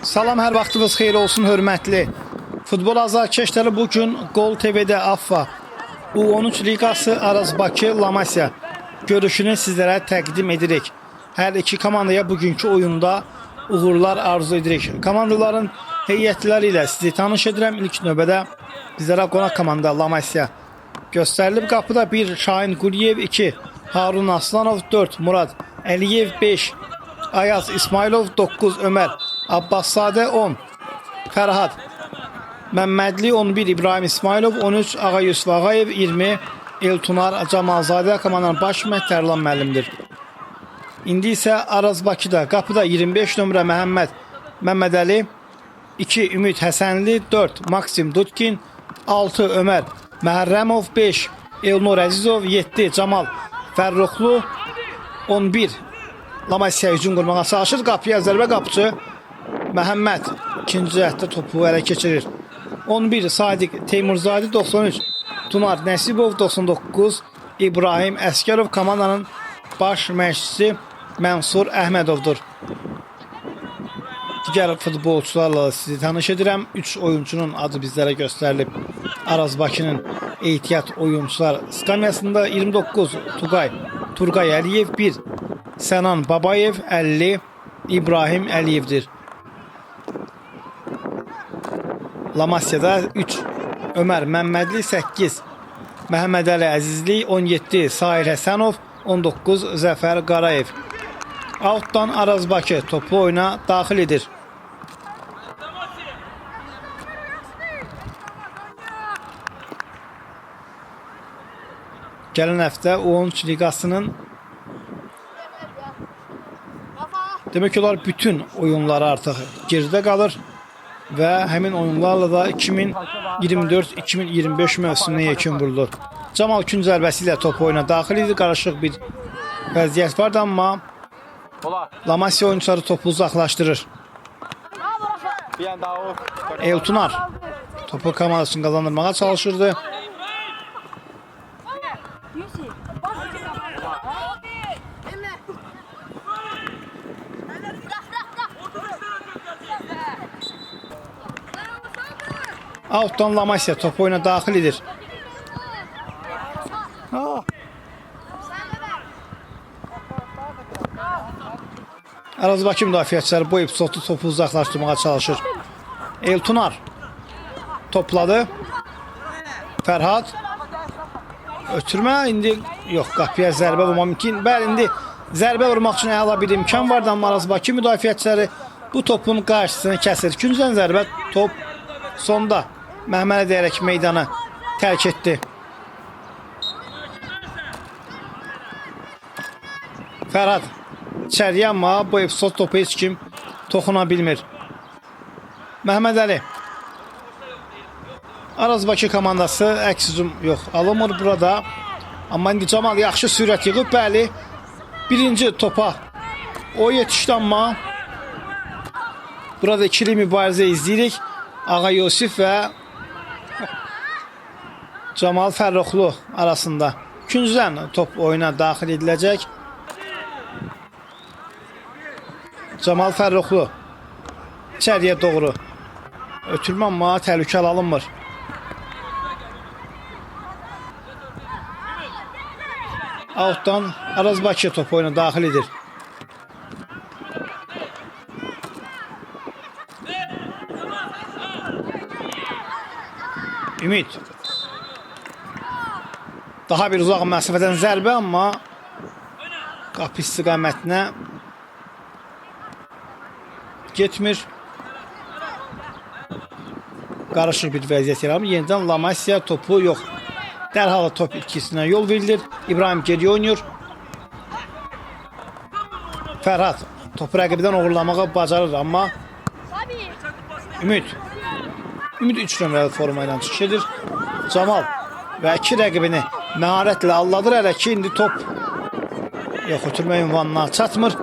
Salam, hər vaxtınız xeyir olsun, hörmətli futbol azarkeşləri. Bu gün Gol TV-də AFFA U13 Liqası Araz Bakı Lamasya görüşünü sizlərə təqdim edirik. Hər iki komandaya bugünkü oyunda uğurlar arzu edirik. Komandaların heyətləri ilə sizi tanış edirəm. İlk növbədə bizlərə qonaq komanda Lamasya göstərilib. Qapıda 1 Şahin Quliyev, 2 Harun Aslanov, 4 Murad Əliyev, 5 Ayaz İsmailov, 9 Ömər Abbaszadə, 10 Fərhad Məmmədli, 11 İbrahim İsmailov, 13 Ağa Yusuf Ağayev, 20 Eltunar Camalzadə. Komandanın baş məşqçisi Tərlan müəllimdir. İndi isə Araz Bakıda qapıda 25 nömrə Məhəmməd Məmmədəli, 2 Ümid Həsənli, 4 Maksim Dudkin, 6 Ömər Məhərrəmov, 5 Elnur Əzizov, 7 Camal Fərruxlu, 11 Lamasya hücum qurmağa çalışır. Qapıya zərbə, qapıcı Məhəmməd ikinci cəhətdə topu ələ keçirir. 11 Sadiq Teymurzadə, 93 Tunar Nəsibov, 99 İbrahim Əskərov. Komandanın baş məşqçisi Mənsur Əhmədovdur. Digər futbolçularla sizi tanış edirəm. 3 oyunçunun adı bizlərə göstərilib. Araz Bakının ehtiyat oyunçular skamyasında 29 Turqay Əliyev, 1 Sənan Babayev, 50 İbrahim Əliyevdir. Lamasya'da 3 Ömər Məmmədli, 8 Məhəmmədəli Əzizli, 17 Sahil Həsənov, 19 Zəfər Qarayev. Outdan Araz Bakı topu oyuna daxil edir. Gələn həftə U13 Liqasının demək olar bütün oyunları artıq geridə qalır və həmin oyunlarla da 2024-2025 mövsümünə yekun vurulur. Camal Kün zərbəsi ilə top oyuna daxil idi. Qarışıq bir vəziyyət vardı, amma Lamasya oyunçuları topu uzaqlaşdırır. Eltunar topu komandasını qazandırmağa çalışırdı. Outdan Lamasya topu oyuna daxil edir. Araz Bakı müdafiəçiləri bu epizodda topu uzaqlaşdırmağa çalışır. Eltunar topladı. Fərhad ötürmə, indi yox, qapıya zərbə vurmaq mümkün. Bəli, indi zərbə vurmaq üçün əla bir imkan vardı, amma Araz Bakı müdafiəçiləri bu topun qarşısını kəsir. Küncdən zərbə, top sonda Məhmələ deyərək meydanı tərk etdi. Fərhad içəriyə, amma bu epizod topu heç kim toxuna bilmir. Məhəmməd Əli. Araz Bakı komandası əks hücum yox, alınmır burada. Amma indi Camal yaxşı sürət yığıb, bəli. Birinci topa o yetişdi, amma burada ikili mübarizə izləyirik. Ağa Yusif və Camal Fərruxlu arasında. Küncdən top oyuna daxil ediləcək. Camal Fərruxlu içəriyə doğru ötürmə, amma təhlükəli alınmır. Outdan Araz Bakı top oyuna daxil edir. Ümid. Daha bir uzaq məsafədən zərbə, amma qapı istiqamətinə getmir. Qarışıq bir vəziyyət yaranır. Yenidən Lamasya topu yox. Dərhal top itkisinə yol verilir. İbrahim geriyə oynayır. Fərhad topu rəqibdən oğurlamağa bacarır, amma Ümid. Ümid 3 nömrəli forma ilə çıxış edir. Camal və iki rəqibini məharətlə aldadır. Hələ ki indi top yox, ötürmə ünvanına çatmır.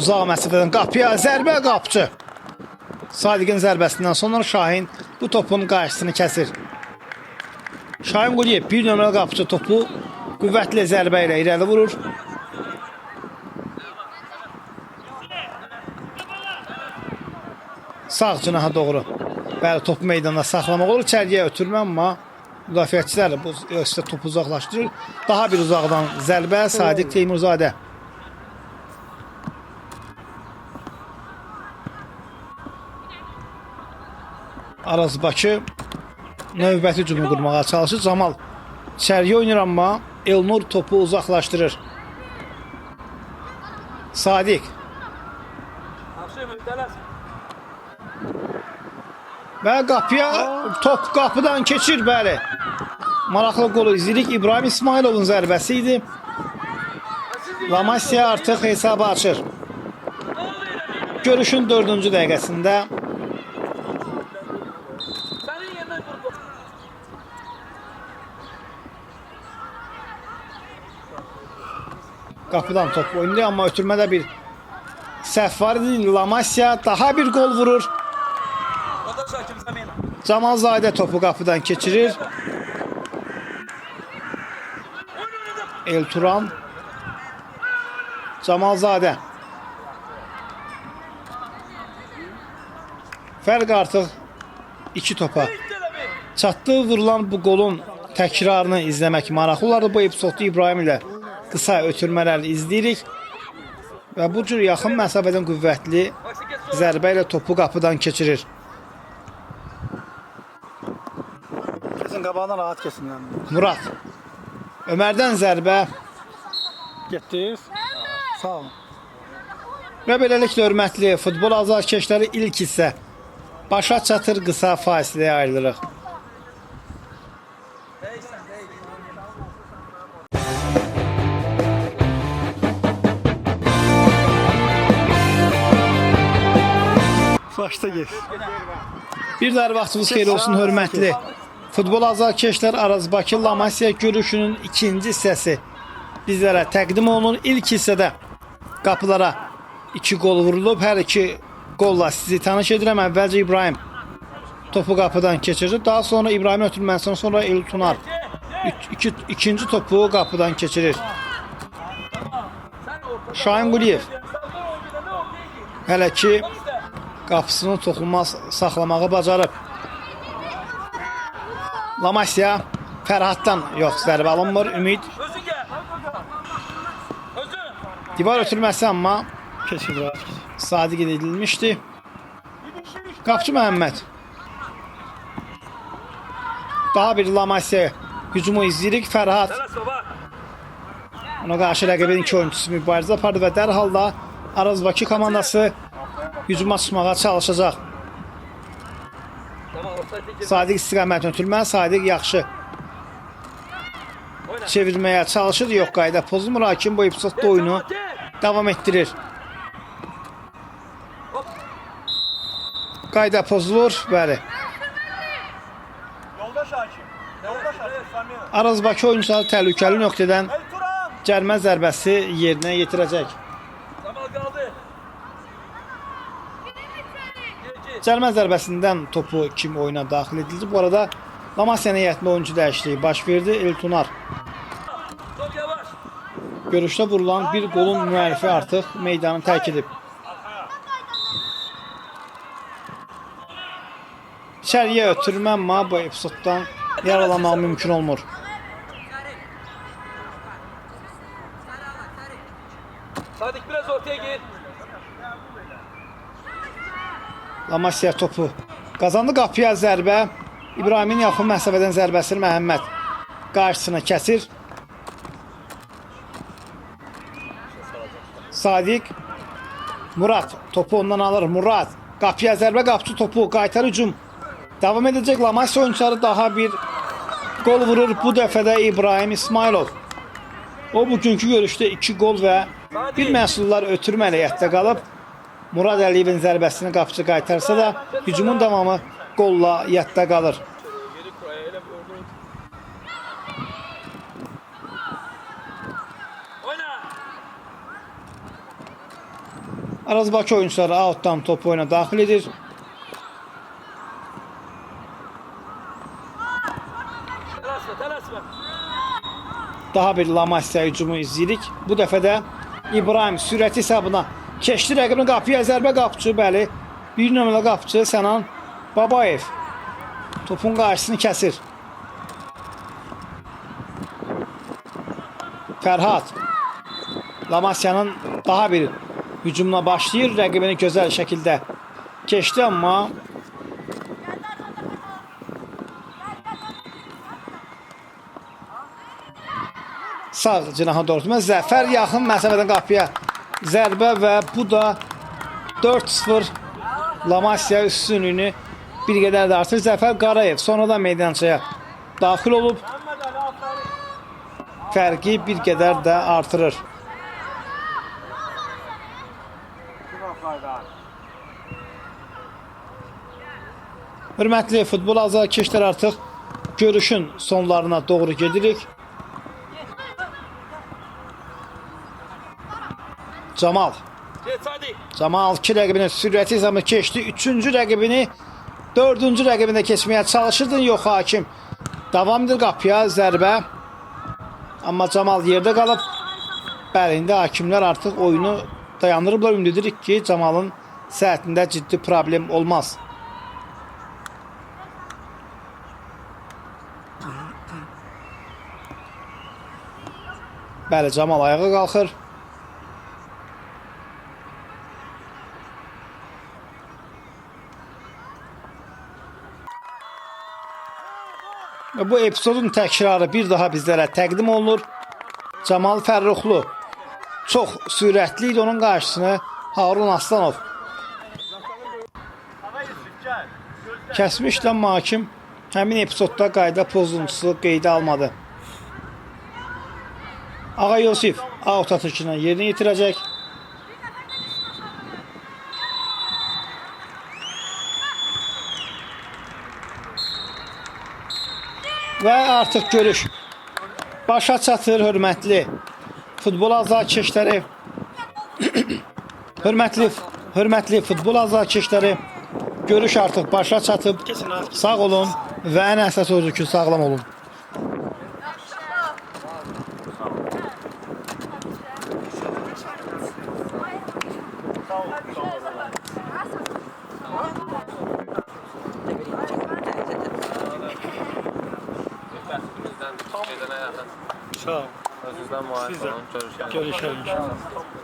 Uzaq məsafədən qapıya zərbə, qapıcı. Sadiqin zərbəsindən sonra Şahin bu topun qarşısını kəsir. Şahin Quliyev 1 nömrəli qapıcı topu qüvvətli zərbə ilə irəli vurur. Sağ cinaha doğru. Bəli, topu meydanda saxlamaq olur. İçəriyə ötürmə, amma müdafiəçilər bu hissə topu uzaqlaşdırır. Daha bir uzaqdan zərbə Sadiq Teymurzadə. Araz Bakı növbəti hücumu qurmağa çalışır. Camal içəriyə oynayır, amma Elnur topu uzaqlaşdırır. Sadiq. Və qapıya top qapıdan keçir, bəli. Maraqlı qolu izləyirik. İbrahim İsmailovun zərbəsi idi. Lamasya artıq hesabı açır. Görüşün 4-cü dəqiqəsində qapıdan top oynayır, amma ötürmədə bir səhv var idi. Lamasya daha bir qol vurur. Camalzadə topu qapıdan keçirir. Elturan. Camalzadə. Fərq artıq 2 topa çatdı. Vurulan bu qolun təkrarını izləmək maraqlı olardı. Bu epizodda İbrahim ilə qısa ötürmələr izləyirik. Və bu cür yaxın məsafədən qüvvətli zərbə ilə topu qapıdan keçirir. Kesin qabağından rahat kesin. Murad. Ömərdən zərbə. Getdiniz. Sağ olun. Və beləliklə hörmətli futbol azarkeşləri ilk hissə başa çatır, qısa fasiləyə ayrılırıq. Başda get. Bir daha vaxtınız xeyir olsun hörmətli futbol azarkeşlər. Araz Bakı Lamasya görüşünün ikinci hissəsi bizlərə təqdim olunur. İlk hissədə qapılara 2 qol vurulub. Hər iki qolla sizi tanış edirəm. Əvvəlcə İbrahim topu qapıdan keçirdi. Daha sonra İbrahim ötürməsindən sonra Eltunar ikinci topu qapıdan keçirir. Şahin Quliyev hələ ki qapısını toxunmaz saxlamağı bacarıb. Lamasya Fərhaddan yox, zərbə alınmır. Ümid. Divar ötürməsi amma sadiq edilmişdi. Qapıcı Məhəmməd. Daha bir Lamasya hücumu izləyirik. Fərhad ona qarşı rəqibin iki oyunçusu mübarizə apardı və dərhal da Araz Bakı komandası hücuma çıxmağa çalışacaq. Sadiq istiqamətini ötürmə. Sadiq yaxşı çevirməyə çalışır. Yox, qayda pozulmur. Hakim bu epizodda oyunu davam etdirir. Qayda pozulur. Bəli. Araz Bakı oyuncuları təhlükəli nöqtədən cərmə zərbəsi yerinə yetirəcək. Cərmə zərbəsindən topu kim oyuna daxil edildi. Bu arada Lamasyanın heyətində oyuncu dəyişikliyi baş verdi. Eltunar. Görüşdə vurulan bir qolun müəllifi artıq meydanı tərk edib. İçəriyə ötürmə, amma bu epizoddan yararlanmaq mümkün olmur. Sadık biraz ortaya gir. Lamasya topu qazandı, qapıya zərbə. İbrahimin yaxın məsafədən zərbəsini Məhəmməd qarşısını kəsir. Sadiq Murad topu ondan alır. Murad qapıya zərbə, qapıcı topu qaytar, hücum davam edəcək. Lamasya oyunçuları daha bir qol vurur. Bu dəfə də İbrahim İsmailov. O bugünkü görüşdə 2 qol və bir məhsullar ötürmə ilə heyətdə qalıb. Murad Əliyevin zərbəsini qapıcı qaytarsa da hücumun davamı qolla yadda qalır. Araz Bakı oyuncuları outdan topu oyuna daxil edir. Daha bir Lamasya hücumu izləyirik. Bu dəfə də İbrahim sürəti hesabına keçdi rəqibinin qapıya zərbə, qapıcı bəli. Bir nömrəli qapıcı Sənan Babayev topun qarşısını kəsir. Fərhad Lamasyanın daha bir hücumuna başlayır. Rəqibini gözəl şəkildə keçdi, amma sağ cinaha doğrultma. Zəfər yaxın məsafədən qapıya zərbə və bu da 4-0 Lamasya üstünlüyünü bir qədər də artır. Zəfər Qarayev sonradan meydançaya daxil olub. Fərqi bir qədər də artırır. Hörmətli futbol azarkeşlər, artıq görüşün sonlarına doğru gedirik. Camal. Camal iki rəqibinin sürəti hesabını keçdi. Üçüncü rəqibini, dördüncü rəqibini də keçməyə çalışırdı. Yox, hakim. Davam edir, qapıya zərbə. Amma Camal yerdə qalıb. Bəli, indi hakimlər artıq oyunu dayandırıblar. Ümid edirik ki, Camalın səhhətində ciddi problem olmaz. Bəli, Camal ayağa qalxır. Və bu epizodun təkrarı bir daha bizlərə təqdim olunur. Camal Fərruxlu çox sürətli idi, onun qarşısını Harun Aslanov kəsmişdi, amma hakim həmin epizodda qayda pozuntusu qeydə almadı. Ağa Yusif out atışına yerini yitirəcək. Və artıq görüş başa çatır, hörmətli futbol azarkeşləri. Hörmətli futbol azarkeşləri, görüş artıq başa çatıb. Sağ olun və ən əsas odur ki, sağlam olun. Sağ ol. Özünüzdən müayinə olun. Görüşərik. Görüşərik.